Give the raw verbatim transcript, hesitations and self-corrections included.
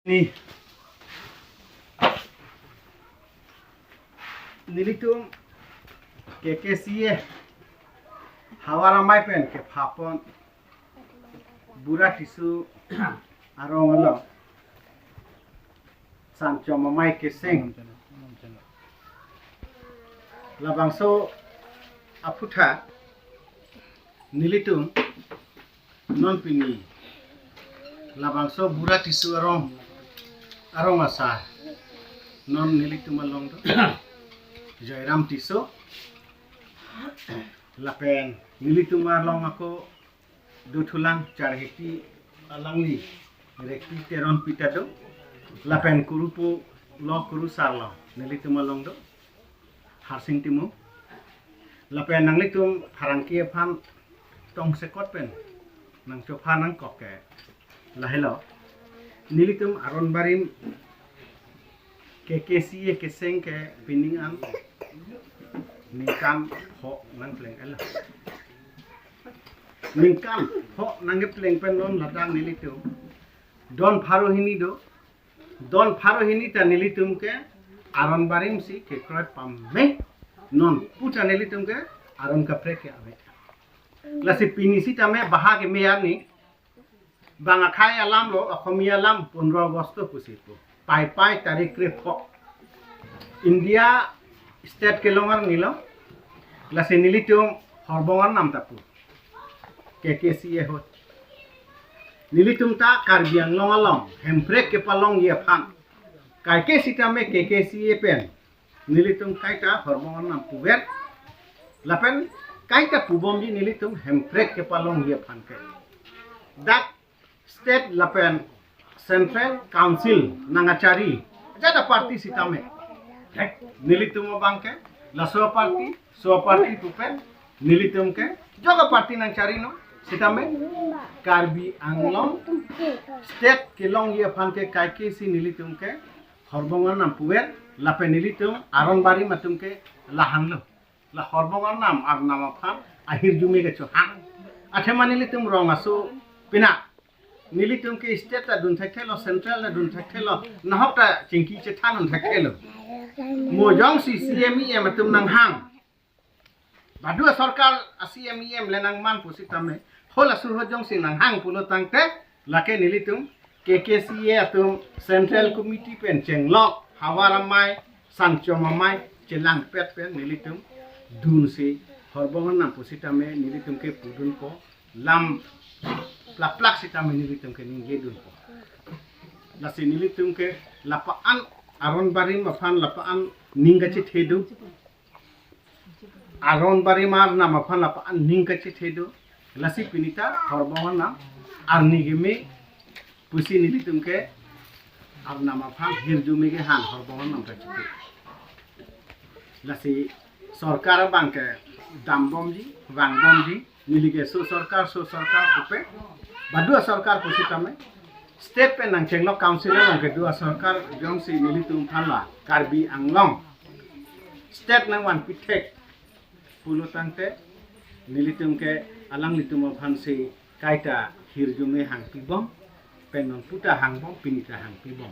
Ni, nelitum K K C A Hawar Amei pen kephapon Bura Tisso arong along Sanchom Amei keseng, labangso aputhak nelitum non pini labangso Bura Tisso arong, arong asar non nelitum along do Joyram Tisso, lapen nelitum along ako dothulang Charheti alangli Rekpi Teronpi ta do, lapen kurupo lo, kurusar lo, nelitum along do Harsing Timung. Lapen nanglitum pherangke aphan tongsekot pen nangchopha nangkok ke lahelo. Nelitum aron barim K K C A keseng ke pining an ningkan pho nangpleng-etlo. Ningkan pho nangkepleng pen non ladak nelitum don pharo hini do. Don pharo hini ta nelitum ke aron barim si kekroi pame, non pu ta nelitum ke aron kaprek ke ave. Lasi pini sitame baha keme arni, bang akhai alam lo, Akhomia alam pondro August pusi pu. Paipai tarik krepho. India state kelong arni lo, lasi nelitum Horbong Arnam ta pu. K K C A ahut. Nelitum ta Karbi Anglong along Hemprek kepalongji aphan, kaike sitame K K C A pen nelitum kaita Horbong Arnam puver. Lapen kaita pubomji nelitum Hemprek kepalongji aphan ke. Dak state lapen central council nangkachari jada party sitame, nelitum abang ke laso party, so party pu pen nelitum ke joga party nangcharino sitame Karbi Anglong state kelongji aphan ke kaike si nelitum ke Horbong Arnam puver, lapen nelitum aron barim atum ke lahanglo. La Horbong Arnam, Arnam aphan ahirjume kechohang. Athema nelitum rong aso pina, nelitum ke state ta dun thekthelo, central ta dun thekthelo, nahok ta chingki chethan un thekthelo. Mo jongsi C M E M atum nanghang, baduasorkar a C M E M le nangman pusitame, hol asurho jongsi nanghang pulo tangte, lake nelitum K K C A atum Central Committee pen chenglok, Hawar Amei, Sanchom Amei chelangpet pen nelitum dunsi Horbong Arnam pusitame nelitum ke pudunpo, lam plakplak sitame nelitum ke ningjedunpo. Lasi nelitum ke lapu-an aron barim aphan lapu-an ning kachethe do. Aron barim Arnam aphan lapu-an ning kachethe do. Lasi pini ta Horbong Arnam arni keme pusi nelitum ke Arnam aphan hirjume kehang Horbong Arnam kachethe. Lasi sorkar abang ke dambomji, vangbomji, neli ke so sorkar, so sorkar pupe, baduasorkar pusitame, state pen nangchenglok, council along keduasorkar jongsi nelitum aphan la Karbi Anglong state nangvanpi thek pulo tangte, nelitum ke alanglitum aphansi kaita hirjume hangpibom, pen non pu ta hangbom, pini ta hangpibom.